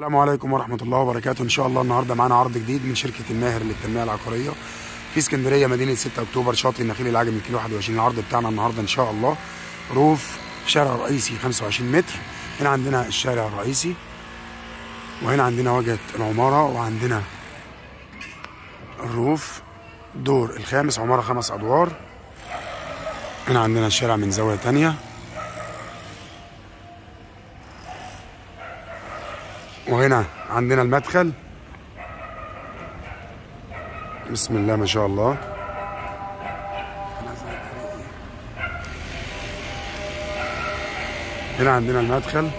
السلام عليكم ورحمة الله وبركاته. إن شاء الله النهاردة معانا عرض جديد من شركة الناهر للتنمية العقارية في اسكندرية، مدينة 6 أكتوبر، شاطئ النخيل العجمي، الكيلو 21. العرض بتاعنا النهاردة إن شاء الله roof في شارع رئيسي 25 متر. هنا عندنا الشارع الرئيسي، وهنا عندنا واجهة العمارة، وعندنا ال roof الدور الخامس، عمارة 5 أدوار. هنا عندنا الشارع من زاوية تانية، وهنا عندنا المدخل. بسم الله ما شاء الله. هنا عندنا المدخل،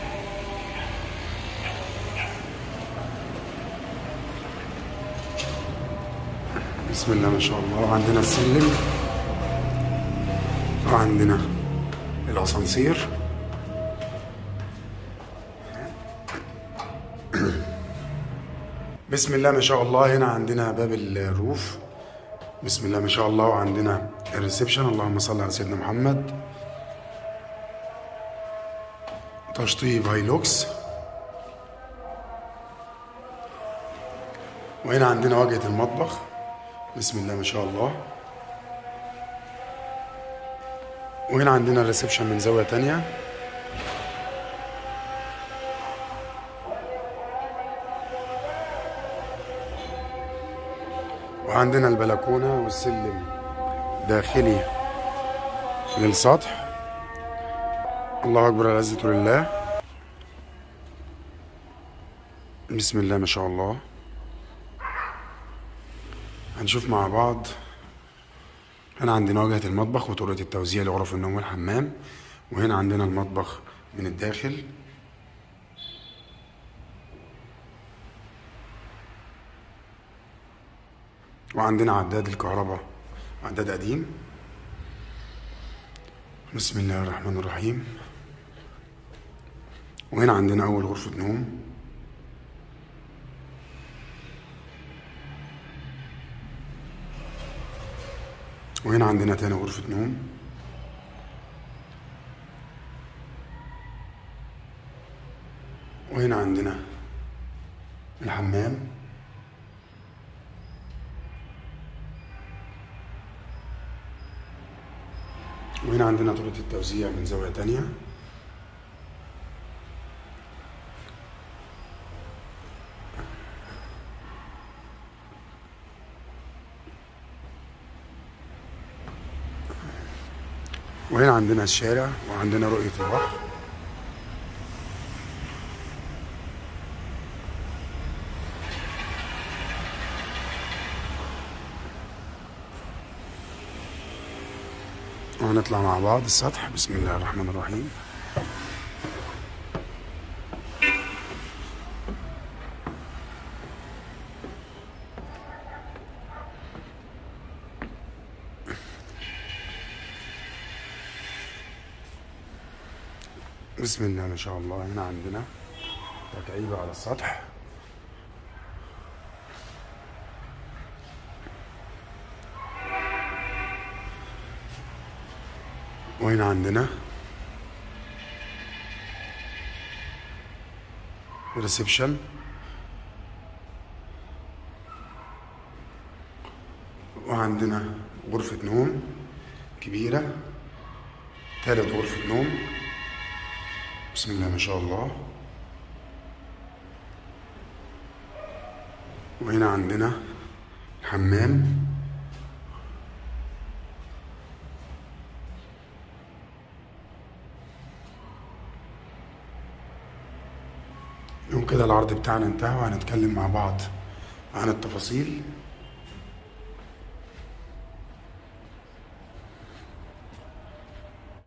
بسم الله ما شاء الله. وعندنا السلم، وعندنا الاسانسير. بسم الله ما شاء الله. هنا عندنا باب ال roof، بسم الله ما شاء الله. وعندنا ال reception، اللهم صل على سيدنا محمد. تشطيب هايلوكس. وهنا عندنا واجهة المطبخ، بسم الله ما شاء الله. وهنا عندنا ال reception من زاوية تانية. وعندنا البلكونة والسلم داخلي للسطح. الله أكبر، العزة لله. بسم الله ما شاء الله. هنشوف مع بعض. هنا عندنا واجهة المطبخ وطرقة التوزيع لغرف النوم والحمام. وهنا عندنا المطبخ من الداخل. وعندنا عداد الكهرباء، عداد قديم. بسم الله الرحمن الرحيم. وهنا عندنا أول غرفة نوم. وهنا عندنا تاني غرفة نوم. وهنا عندنا الحمام. وهنا عندنا طرقة التوزيع من زاوية تانية. وهنا عندنا الشارع، وعندنا رؤية البحر. وهنطلع مع بعض السطح. بسم الله الرحمن الرحيم. بسم الله ما شاء الله. هنا عندنا تكعيبة على السطح. وهنا عندنا ريسبشن. وعندنا غرفة نوم كبيرة، ثالث غرفة نوم. بسم الله ما شاء الله. وهنا عندنا الحمام. وكده العرض بتاعنا انتهى، وهنتكلم مع بعض عن التفاصيل.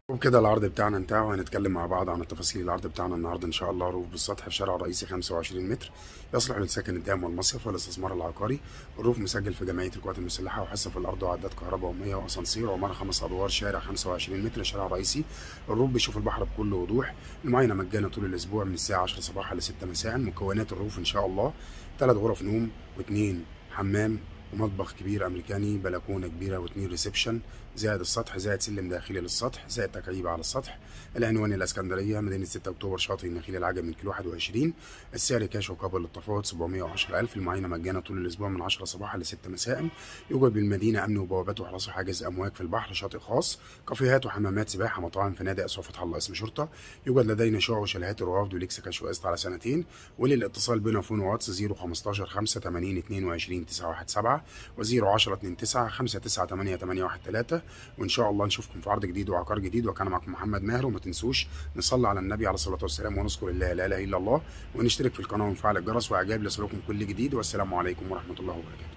وبكده العرض بتاعنا انتهى، وهنتكلم مع بعض عن التفاصيل. العرض بتاعنا النهارده ان شاء الله roof بالسطح في شارع رئيسي 25 متر، يصلح للسكن الدائم والمصيف والاستثمار العقاري. ال roof مسجل في جمعية القوات المسلحة، وحصه في الارض، وعداد كهرباء ومية واسانسير. عمارة 5 ادوار، شارع 25 متر، شارع رئيسي. ال roof بيشوف البحر بكل وضوح. المعاينة مجانا طول الاسبوع من الساعة 10 صباحا ل 6 مساء. مكونات ال roof ان شاء الله 3 غرف نوم و2 حمام ومطبخ كبير امريكاني، بلكونة كبيرة، و2 reception. زائد السطح، زائد سلم داخلي للسطح، زائد تكعيب على السطح. العنوان الاسكندرية، مدينة 6 اكتوبر، شاطئ النخيل العجمي، من كيلو 21. السعر كاش وقابل للتفاوض 710,000. المعاينة مجانا طول الاسبوع من 10 صباحا ل 6 مساء. يوجد بالمدينة امن وبوابات وحراسه حاجز امواج في البحر، شاطئ خاص، كافيهات وحمامات سباحة، مطاعم، فنادق، اسواق فتح الله، قسم شرطه. يوجد لدينا شقق وشاليهات الرواف دوليكس كاش وقسط على سنتين. وللاتصال بنا phone واتس 015 5 80 22 917 و 010 29 598 813. وان شاء الله نشوفكم في عرض جديد وعقار جديد. وكان معكم محمد ماهر، وما تنسوش نصلي على النبي عليه الصلاة والسلام ونذكر الله لا اله الا الله، ونشترك في القناة ونفعل الجرس واعجاب ليصلكم كل جديد. والسلام عليكم ورحمة الله وبركاته.